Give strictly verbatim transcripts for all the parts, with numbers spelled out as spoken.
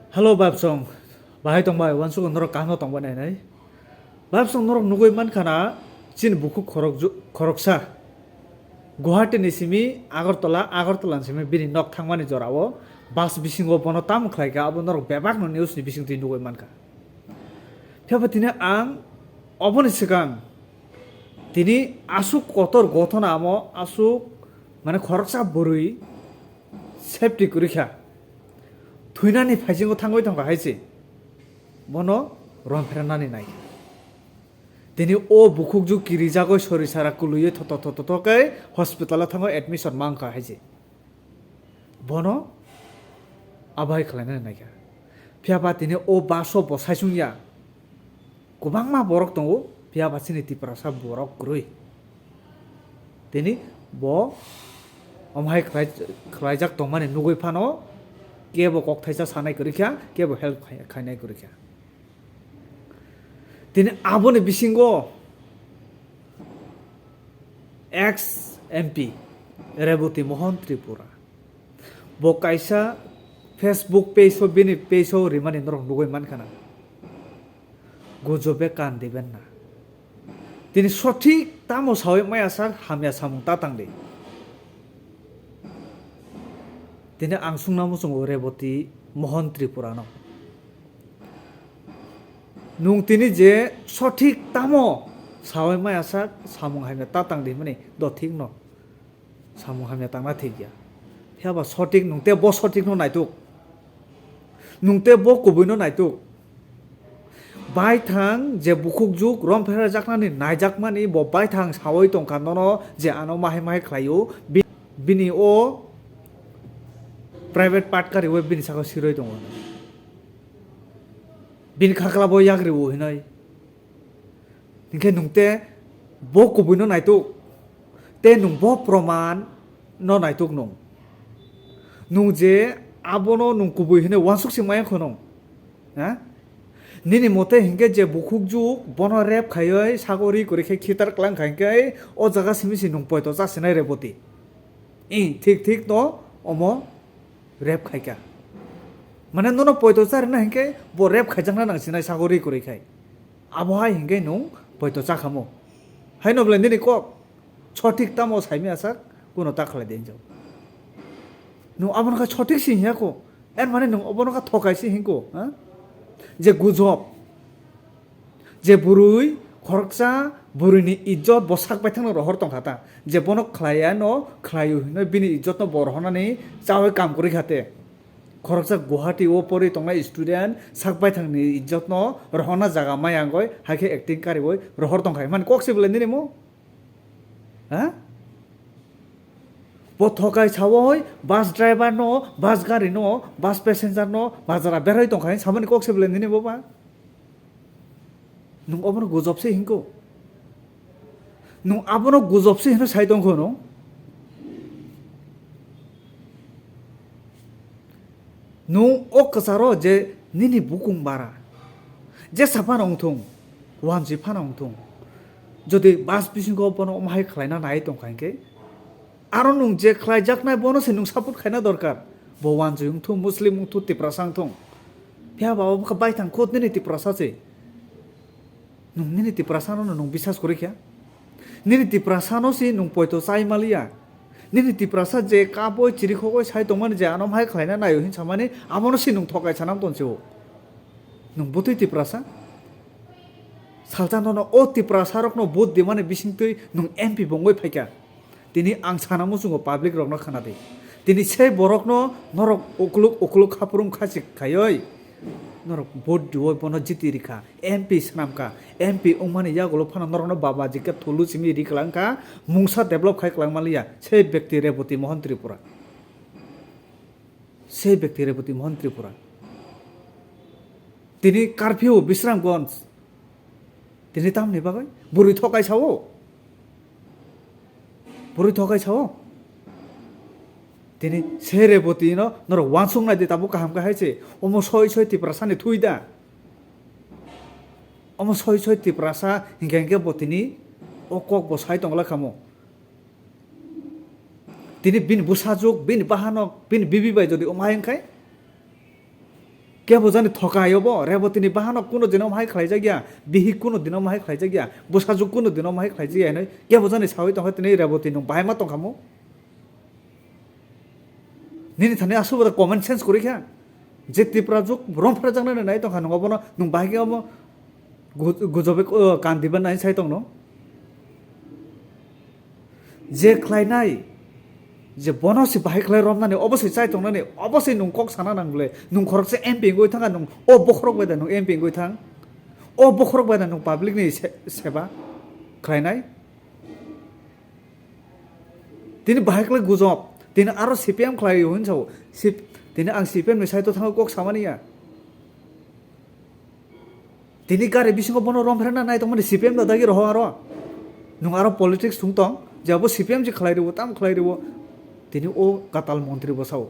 Hello, Babsong. Bahai tong bai, wansuk norok kaham tong bai nai nai. Babsong norok nugui man khana, chin bukhuk khorok ju-, khoroksa. Guwahati ni simi Agartala, Agartala ni simi bini nok thangmani jorao bus bisingo bono tam khlai kha, abo norok bebak no news ni bising twi nugui man kha. Phiya ba tini ang oboni swkang tini asuk kotor gothona amo asuk mane khoroksa bwrwi safety kwrwi kha. Thwinani phaisingo thangwi tongkha hai se. Bono romphera nani nai. Tini o bukhukju kirijagoi sori sara kwlwiwi thoto thoto thoto khe hospital o thango admission mankha hai se. Bono abo hai khlainani naikha. Phiya ba tini o bus o bo saisung ya. Kwbangma borok tongo, phiya ba chini Tiprasa borok kwrwi. Tini bo omo hai khlai-, khlaijak tongmani nugui phano kebo kok thaisa sanai kwrwi kha, kebo help khai-, khainai kwrwi kha. Tini aboni bisingo ex M P Reboti Mohan Tripura. Bo kaisa Facebook page o, bini page o rimani norok nugui mankha na. Gujobe kan diben na. Tini sothik tamo sawi maya sak hamya samung ta tang di. Tini ang sungna muchungo Reboti Mohan Tripura no. Nung tini je sothik tamo sawi maya sak samung hamya ta tang di mani do thik no. Samung hamya tangna thik ya. Phiya ba sothik nung te bo sothik no naituk. Nung te bo kubui no naituk. Baithang je bukhuk juk rom phera jaknani naijakmani bo baithang sawi tongkha nono je ano mahai mahai khlaio. Bi-, bini o private part kariwi bini saka siroi tongo. Bini khakla bo yagriwo hinoi. Hinkhe nung te bo kubui no naituk, te nung bo proman no naituk nung. Nung je abono nung kubui hinui wansuk sing maya kho nung. Ha? Nini mote hinkhe je bukhuk juk bono rep khaioi sago ri kwrwi khe khitar klang kha hinkhe o jaga simi se nung poito chasinai Reboti. I thik thik no omo rep khaikha. Mane nono poito charina hinkhe bo rep khaijakna nang sinai sago ri kwrwi khai. Abo hai hinkhe nung poito chakhamo. Haino belai nini kok sothik tamo saimi asak kuno ta khlai de hinjao. Nung abono kha sothik si hinya ko. Er mane nung obono kha thokai si hinko, ha? Je gujob. Je bwrwi khoroksa bwrwini ijjot bo sak baithangno rohor tongkha ta. Je bono khlaiya no khlaio hinwi bini ijjotno bo rohornani chawi kam kwrwi kha te. Khoroksa Guwahati o porwi tongnai student sak baithangni ijjotno rohorna jaga maya wngwi hai khe acting kariwi rohor tongkha himani kok se belai nini mo? Ha? Bo thokai sawi bus driver no, bus gari no, bus passenger no, bazara beroi tongkha hini samani kok se belai nini bo ba? Nung obono gujob se hinko. Nung abono gujob se hino sai tongkho no. Nung o kwcharo je nini bukung bara. Je saphano wngthung, wanjwi phano wngthung. Jodi bus bisingo bono omo hai khlaina nai tongkha hinkhe, aro nung je khlaijaknai bono se nung support khaina dorkar. Bo wanjwi wngthung, Muslim wngthung, Tiprasa wngthung. Phiya ba abo kha baithang khud nini Tiprasa se. Nung nini Tiprasano no nung bisas kwrwi kha? Nini Tiprasano se nung poito chai maliya? Nini Tiprasa je kaboi chirikhogoi sai tongmani je ano hai khlaina naio hin samani abono se nung thokai sanam tonsio. Nung butwi Tiprasa? Salsa nono o Tiprasa rokno vote dimani bisingtwi nung M P bo wngwi phaikha. Tini ang sana muchungo public rokno khna di. Tini sei borokno norok ukluk ukluk khaprum khachik khaioi norok vote dioi bono jiti rikha. M P swnamkha. M P wngmani yagulo phano norokno babaji khe thulu simi ri kwlangkha. Mungsa develop khai kwlangmaliya. Sei bekti Reboti Mohan Tripura. Sei bekti Reboti Mohan Tripura. Tini curfew Bisramganj. Tini tamni bagwi? Bwrwi thokai sao. Bwrwi thokai sao. Tini se Reboti no norok wansuk nai di tabuk kaham khe hai se. Omo soi soi Tiprasa ni thui da. Omo soi soi Tiprasa hinkhe hinkhe bo tini o kok bo sai tongla khamo. Tini bini bwsajwk, bini bahanok, bini bibi bai jodi omo hai wngkhai, Kebo jani thokai obo, Rebotini bahano kuno dino mahai khlaijak ya, bihik kuno dino mahai khlaijak ya, bwsajwk kuno dino mahai khlaijak ya hinwi kebo jani sawi tongkha tini Reboti nwng bahai ma tongkha mo? Nini thani aswk bo common sense kwrwi kha. Je Tipra juk rom phra jaknani nai tongkha nwng obono nwng bahai khe omo gu-, gujobe, uh, kandiba nai sai tongno. Je khlainai, je bono se bahai khlai romnani, obo se chai tongnani, obo se nwng kok sana nang le, nwng khoroksa M P wngwi thangkha, nwng o bokhorok bai da nwng M P wngwi thang, o bokhorok bai da nwng public ni se-, seba khlainai. Tini bahai khlai gujob, tini aro C P M khlai hwn sao, C-, tini ang C P M ni side o thango kok samani ya. Tini gari bisingo bono rom pherna nai tongmani C P M da dagi roho aro. Nwng aro politics thung tong, je abo C P M je khlai riwo, tam khlai riwo. Tini o katal montri bo sao.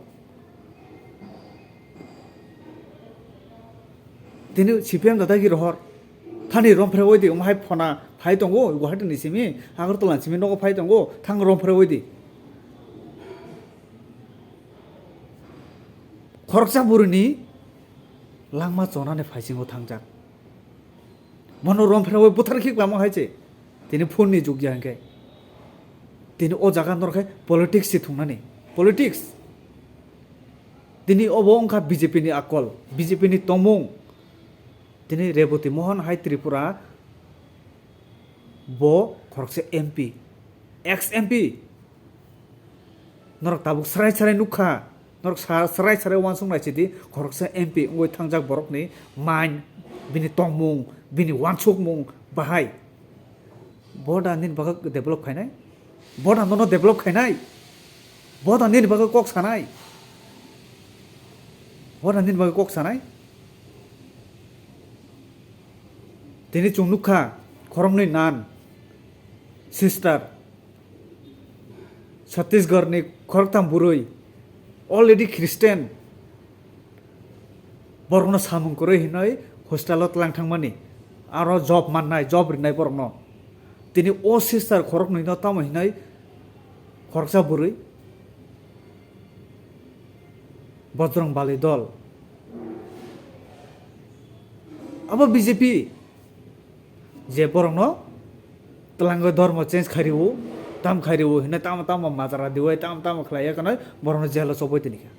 Tini C P M da dagi rohor. Thani rom pherwi di, omo hai phona phai tongo, Guwahati ni simi, Agartala ni simi nogo phai tongo, thang rom pherwi di. Khoroksa buruni langma chonani phaisingo thangjak. Bono rom pherwi buthar khiklamo hai se. Tini phone ni jug ya hwnkhe. Tini o jaga norkhe politics se thungnani. Politics. Tini obo wngkha B J P ni akol, B J P ni tongmung. Tini Reboti Mohan hai Tripura bo khoroksa M P, ex M P. Norok tabuk srai srai nukha, norok sa-, srai srai uansuk naisidi, khoroksa M P wngwi thangjak borokni mind, bini tongmung, bini uansukmung bahai. Bo da nini bagwi develop khainai? Bo da nono develop khainai? Bo da nini bagwi kok sanai? Bo da nini bagwi kok sanai? Tini chwng nukha, khoroknwi nan, sister, Chhattisgarh ni khoroktham bwrwi, already Christian, borokno samung kwrwi hinwi hostel o tlang thangmani, aro job mannai, job rinai borokno. Tini o sister khoroknwino tamo hinwi khoroksa bwrwi Bojrong Bali dol. Abo B J P je borokno twlangwi dhormo change khai rwo, tam khai rwo hinwi tamo tamo majra diwi, tamo tamo khlai ya kanwi borokno jail o chobwi tini kha.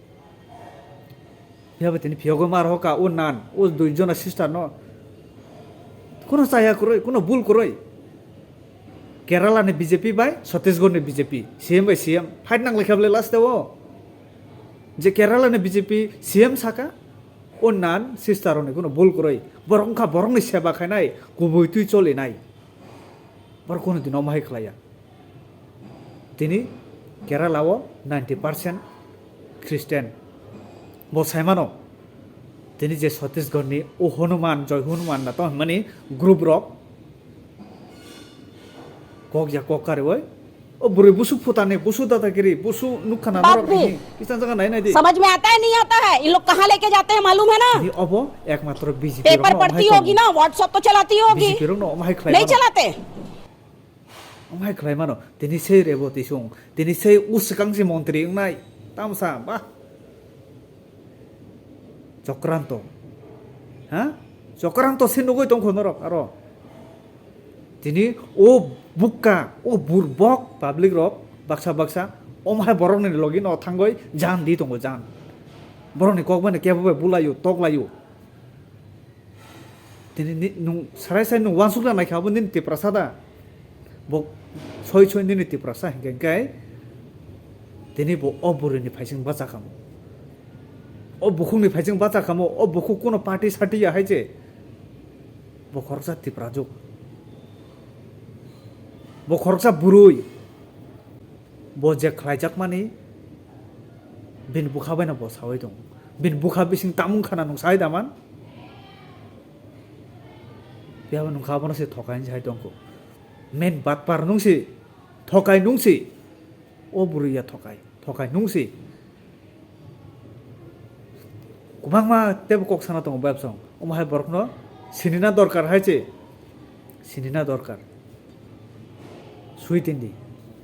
Phiya bai tini phiyogwi ma rw kha o nan, o dui jona sister no. Kuno chaya kwrwi, kuno bul kwrwi. Kerala ni B J P bai Chhattisgarh ni B J P, C M bai C M fight nang lai kha bwle last o. Je Kerala ni B J P C M saka, o nan sister rokni kuno bul kwrwi. Borok wngkha borokni seba khainai, kubui twi cholinai. Borok kuno dino omo hai khlaiya. Tini Kerala o ninety percent Christian. Bo saimano, tini je Chhattisgarh ni o Hanuman, Jai Hanuman na to hwnmani group rok, kok ya kok kariwi. O bwrwi busu phutani, busu dadagiri, busu nukha na norok ni. Kisan jaga nai nai di. समझ में आता है, नहीं आता है? इन लोग कहाँ लेके जाते हैं, मालूम है ना? Tini obo ekmatro B J P rok no omo hai khlai. Paper पढ़ती होगी ना, WhatsApp तो चलाती होगी। B J P rok no omo hai khlai mano. नहीं चलाते। Omo hai khlai mano. Tini sei Reboti song, tini sei uswkang si montri wngnai. Tamsa, bah. Chokranto. Ha? Chokranto se nugwi tongkho norok aro. Tini o bukka, o burbok public rok baksa baksa omo hai borokni logi no thangwi jan di tongo jan. Borokni kok bai no kebo bai bulaio, toklaio. Tini ni, nwng sarai sai nwng uansukna naikha abo nini Tiprasa da? Bo soi soi nini Tiprasa hinkhe, hinkhe tini bo o bwrwini phaising bacha kamo. O bukhukni phaising bacha kamo, o bukhuk kuno party sati ya hai se. Bo khoroksa Tiprajwk. Bo khoroksa bwrwi. Bo je khlaijakmani, bini bwkha bai no bo sawi tongo. Bini bwkha bising tamung khana nwng sai da man? Phiya bo nwng kha bono se thokai hinwi sai tongkho. Main batpar nwng se, thokai nwng se. O bwrwi ya thokai, thokai nwng se. Kwbangma teibo kok sana tongo bayapsong. Omo hai borokno sinina dorkar hai se. Sinina dorkar. Sui tindi.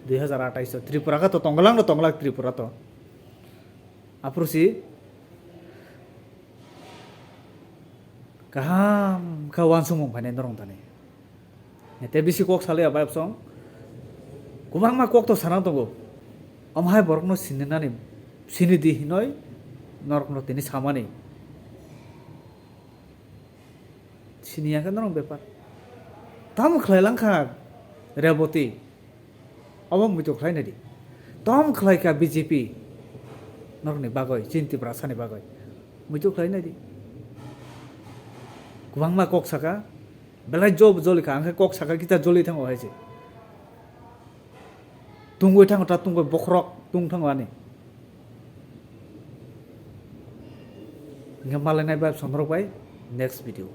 Dui hazar atais o Tripura kha to tonglang no tonglak Tripura to. Aphuru si Kaham kha uansukmung phainai norok thani. Te bisi kok salai ya bai bosong. Kwbangma kok to sana tongo. Omo hai borokno sininani, sini di hinoi norokno tini samani. Sini ya khe norok bepar. Tamo khlai lang kha Reboti. Obo muitu khlai nai di. Tom khlai kha B J P. Norokni bagoi, chini Tiprasani bagoi. Muitu khlai nai di. Kwbangma kok saka, belai job joli kha, ang khe kok saka kita joli thango hai se. Tungoi thango ta tungoi bokhorok tung thango ani. Hingke malai nai bai bosong norok bai next video.